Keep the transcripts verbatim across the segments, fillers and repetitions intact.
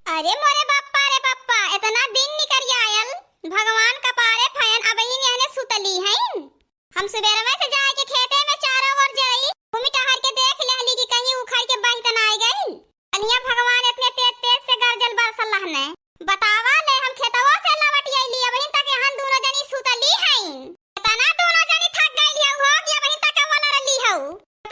अरे मोरे बप्पा रे बप्पा, एतना दिन निकरि आयल, भगवान कपारे फयन अबहिन यहने सुतली हइन। हम सुबेरवे से जाइके खेते में चारो ओर जरई, घूमि टहरिके देखि लेहली कि कहीं उखड़िके बहि त नाहीं गइल। कलिया भगवान एतने तेज तेज से गरजल बरसल रहने। बतावा ले, हम खेतवो से लवटि अइली, अबहिन तक यहन दूनो जनी सुतली हइन। एतना दूनो जनी थक गइली हउ हो कि अबहिन तक वलरली हउ।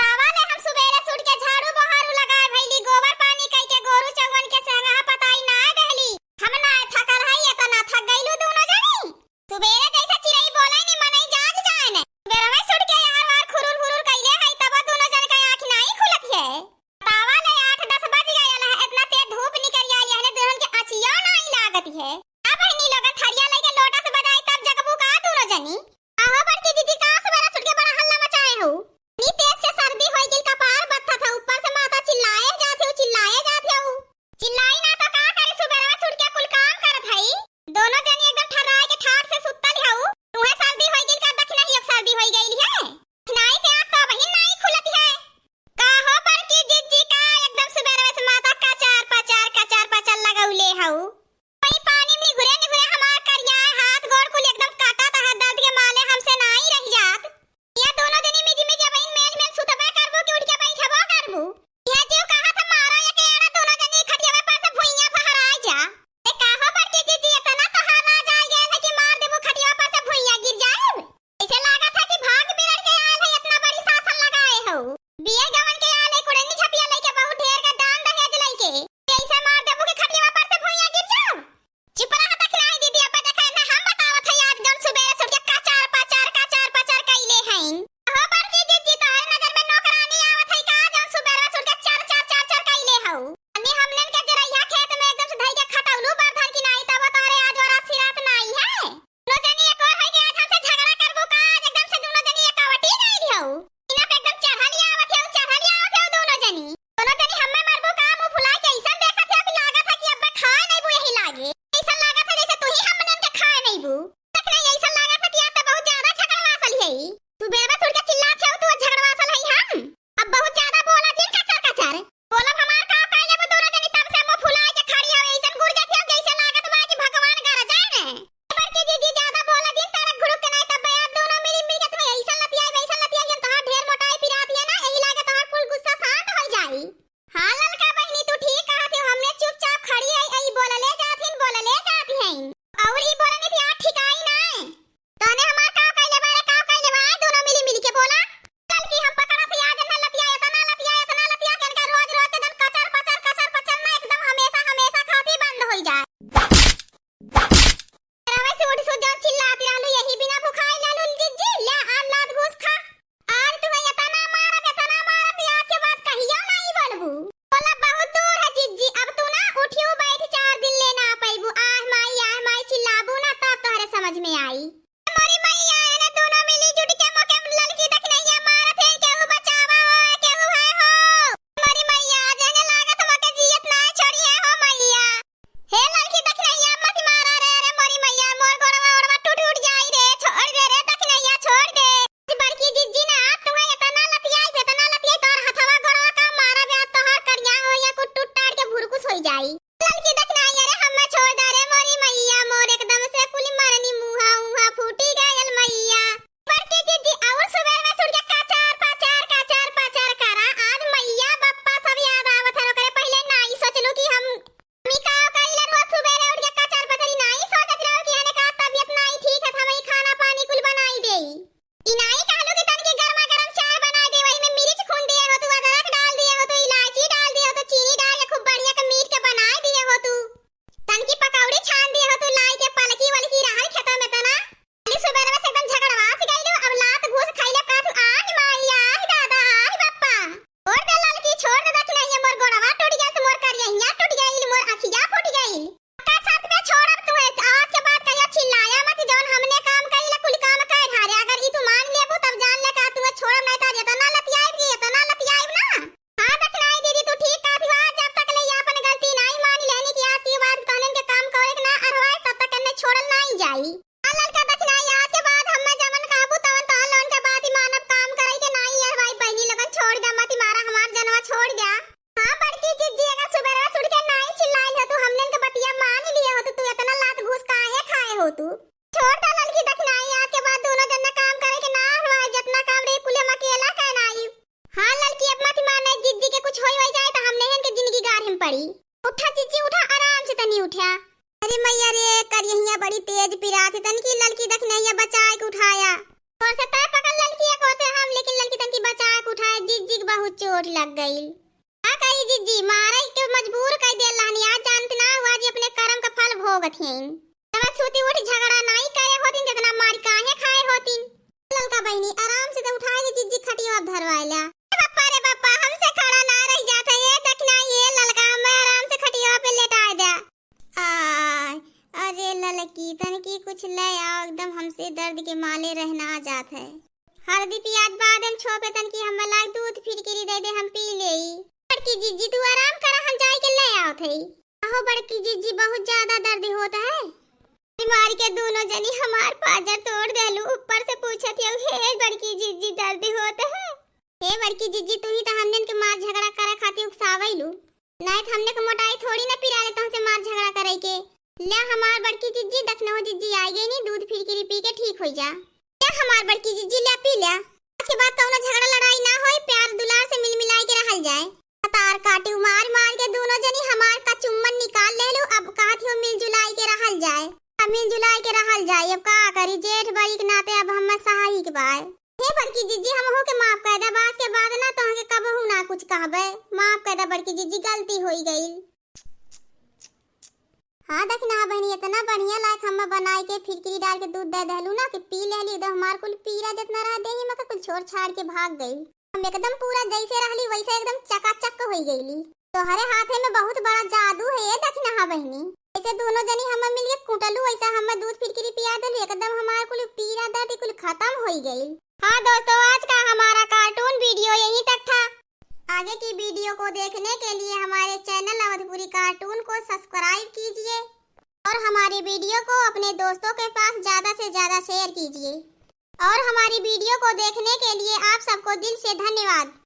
बतावा ले, हम सुबेरे से उठिके झाड़ू बहारू लगाए भइली, गोबर पानी कइके गोरू चउवन के सेंगहा पताई नाय देहली। हम नाय थकल हई, एतना थक गइलू दूनो जनी। सुबेरे जइसे चिरई बोलइ नी मनई जाग जाए ने। सुबेरवे से उठिके यार वार खुरुर फुरुर कइले हई, तब दूनो जन के आँखि नाहीं खुलत है। बतावा ले, आठ दस बजि गयल है, एतना तेज धूप निकरि आइल है, दुनों के अँचियो नाहीं लागत है। अब बहिनी लोगन थरिया लइके लोटा से बजाई, तब जगबू का दूनो जनी? आहो बड़की दीदी, का सुबेरे से उठिके बड़ा हल्ला मचाए हउ? इतनी तेज से सर्दी होइ गइल, कपार बथत है, ऊपर से माता चिल्लाए जात हउ, चिल्लाए जात हउ। चिल्लाई ना तो का करी, सुबेरवा से उठिके कुल काम करत हई। दूनो जनी एकदम ठर्राइके ठाठ से सुत्तल हउ। तुहे सर्दी होइ गइल का? दखिनहिया के सर्दी होइ गइल है। दखिनाई के आँख तो अबहिन नाहीं खुलत है। का हो बड़की जिज्जी, का एकदम सुबेरवा से माता कचार पचार कचार पचार लगउले हउ? वही पानी में निहुरे निहुरे हमार करिया हाथ गोड़ कुल एकदम कटत है, दर्द के माले हमसे नाहीं रहि जात। या दूनो जनी मिजी मिजी अबहिन मेल मेल सुतबे करबू कि उठिके बइठबो करबू? इहे जीव कहत है मारो एके एड़ा दूनो जनी खटियवे पर से भुइयाँ फहराइ जा। ए का हो बड़की जिज्जी, एतना तोहार राज आइ गयल है कि मार देबू खटियवा पर से भुइयाँ गिर जाइब? अइसे लागत है कि भाग बिगड़िके आयल है, एतना बड़ी सासन लगाए हउ। बियाह गवन के आयल है कुड़नी झपिया लइके, बहुत ढेर के दान दहेज लइके। अइसे मार देबू कि खटियवा पर से भुइयाँ गिर जाब? चुप रहा दखिनाई दीदी, अब देखा ना हम बतावत हई आज जउन सुबेरे से उठिके कचार पचार कचार पचार कइले हइन। हो बड़की जिज्जी, तोहरे नजर में नौकरानी आवत हई का जउन सुबेरे से उठिके चर चर चर चर कइले हउ? अन्ने हमनन के जरइया खेत में एकदम से धइके खटउलू बरधन की नाहीं, तब तोहरे आज वरात सिरात नाहीं है। दूनो जनी एक ओर होइके आज हमसे झगड़ा करबू का? आज एकदम से दूनो जनी एकावटी गइल हउ। सीना पे एकदम चढ़ल आवत हउ, चढ़ल आवत हउ दूनो जनी। दूनो जनी हम्मे मरबू का? मुँह फुलाइके अइसन देखत हउ कि लागत है कि अब्बे खाए नइबू यही लागे। अइसन लागत है जइसे तुहीं हमनन के खाए नइबू। देख नहीं, अइसन लागत है कि आज तो बहुत ज्यादा झगड़वासल हई। तू बेबस उठिके चिल्लात हउ, तू झगड़वासल हई हम? अब बहुत ज्यादा बोला जिन कचर कचर। बोलब हमार का कइ लेबू दूनो जनी, तब से मुँह फुलाइके खड़ी हउ, अइसन गुरजत हउ जइसे लागत बा कि भगवान गरजाए ने। बड़की दीदी ज्यादा बोला जिन, तड़क घुड़ुक के नाहीं, तब बयार दूनो मिली मिलके तुम्हें अइसन लतियाई, वइसन लतियाई, हम तोहार ढेर मोटाई पिरात है ना, यही लागे तोहार कुल गुस्सा शांत होइ जाई। हाँ ललका बहिनी, तू ठीक कहत हउ, हमने चुपचाप खड़ी हई, ई बोलले जात हइन, बोलले जात हइन। अउर ई बोलने थी आज ठिकाई नाहीं। तने हमार का कइले बा रे, का कइले बा? आय दूनो मिली मिली के बोला। कल की हम पकड़त हई, आज ना लतिया, एतना लतिया, एतना लतिया, के इनका रोज रोज के जन कचर पचर, कचर पचर ना, एकदम हमेसा, हमेसा खाती बंद होइ जाए। रवा से उठ सो जाओ, चिल्लाती रहलू, यही बिना भुखाई लालू जिज्जी, ले आन लात घूस खा। आज तुहे एतना मारब, एतना मारब कि आज के बाद कहियो नाहीं बोलबू। बोला बहुत दूर है जिज्जी, अब तू ना उठियो बैठ चार दिन ले ना पइबू। आह माई, आह माई चिल्लाबू ना तब तोहरे समझ में आई। मोरी मइया, एने दूनो मिली जुट के मोके ललकी दखिनहिया मारत हैं, केहू बचावा हो, केहू है हो। मोरी मइया, जेने लागत मोके जियत ना छोड़िहे हो मइया। हे ललकी दखिनहिया, मत मारा रे, अरे मोरी मइया, मोर गोड़वा ओड़वा टूट उट जाई रे, छोड़ दे रे दखिनहिया, छोड़ दे। बड़की जिज्जी ना, आज तुम्हें एतना लतियाई, एतना लतियाई, तोर हथवा गोड़वा का मारा बे, आज तोहार करिया हो या कुछ टूट टाट के भुरकुस होइ जाई। ललकी दखिनहिया रे, हम्मे छोड़ दे रे मोरी मइया, मोर एकदम से कुली मरनी मुहा उहा फूटी गयल मइया। बड़की जिज्जी अउर सुबेर में सुन के कचार पचार, कचार पचार करा, आज मइया बप्पा सब याद आवत है, ओकरे पहिले नाहीं सोचलू कि हम ई का कइले रोज सुबेरे उठ के कचर पचर, ई नाहीं सोचत रहो कि एने का तबियत नाहीं ठीक है, हम ई खाना पानी कुल बनाई देई। ई नाहीं कहलू कि तनकी गरमा गरम चाय बनाई दे, वही में मिर्च खून दिए हो तू, अदरक डाल दिए हो तू, इलायची डाल दिए हो तू, चीनी डाल के खूब बढ़िया के मीठ के बनाई दिए हो तू। उठा जिज्जी, उठा, आराम से तनी उठा। अरे मैया रे, करियहिया बड़ी तेज पिरात है, तनकी ललकी दखिनहिया बचाए के उठाया। कोसे तै पकड़ ललकी, कोसे हम, लेकिन ललकी तनकी बचाए के उठाया, जिज्जी के बहुत चोट लग गई। का करी जिज्जी, मारे के मजबूर कइ देल रहनी, आज जानत ना हुआ जी अपने करम का फल भोगत हैं। तब सूती उठी झगड़ा नाई करे होतिन, जितना मार काहे खाए होतिन। ललका बहिनी, आराम से तो उठाए के जिज्जी खटिया अब धरवाइला। ए बप्पा रे बप्पा, हमसे खड़ा ना रह जात है, ये देखना, ये ललका, मैं आराम से खटिया पे लेटाए दे। आय, अरे ललकी, तनकी कुछ ले आओ, एकदम हमसे दर्द के माले रहना जात है। हरदी पियाज बाद में छोपे, तनकी हमें लाग दूध फिरकिरी दे दे, हम पी लेई। बड़की जिज्जी, तू आराम करा, हम जाई के ले आओ थे। अहो बड़की जिज्जी, बहुत ज्यादा दर्द होत है। बीमारी के दोनों जनी हमार पाजर तोड़ देलू, ऊपर से पूछत हऊ, हे बड़की जिज्जी, दर्द होत है? हे बड़की जिज्जी, तू ही तो हमने के मार झगड़ा करे खातिर उकसावैलू। नाहीं त हमने के मोटाई थोड़ी ना पिराले तोहसे मार झगड़ा करे के। ले हमार बड़की जिज्जी, दखनहो जिज्जी आई गई नी, दूध फिरकिरी पी के ठीक होई जा। ले हमार बड़की जिज्जी, ले पी ले। आज के बाद कौनो झगड़ा लड़ाई ना होई, प्यार दुलार से मिल मिलाई के रहल जाए। तार काटी मार मार के दोनों जनी हमार का चुम्मन निकाल लेलू, अब कहत हो मिलजुलाई के रहल जाए। अब मिलजुलाई के रहल जाए, अब का करी, जेठ बड़ी के नाते अब हम सहाई के बाय। हे बड़की जिज्जी, हमहू के माफ कर दे, आज के बाद ना तोहके कबहू ना कुछ कहबे। माफ कर दे बड़की जिज्जी, गलती होई गई। हाँ दखिनहा बहिनी, इतना बढ़िया लायक हम बनाई के फिरकिरी डाल के दूध दे देलू ना कि पी लेली, एकदम हमार कुल पीरा जितना रहा देही में का कुल छोड़ छाड़ के भाग गई। हम एकदम पूरा जैसे रहली वैसे एकदम चकाचक होई गईली। तोहरे हाथे में बहुत बड़ा जादू है ये दखिनहा बहिनी। जैसे दोनों जनी हम मिलके कुटलू वैसे हम दूध फिरकिरी पिया देलू, एकदम हमार कुल पीरा दर्द कुल खत्म होई गई। हाँ दोस्तों, आज का हमारा cartoon video यहीं तक था। आगे की video को देखने के लिए हमारे channel अवधपुरी cartoon को subscribe कीजिए और हमारी video को अपने दोस्तों के पास ज्यादा से ज्यादा share कीजिए। और हमारी video को देखने के लिए आप सबको दिल से धन्यवाद।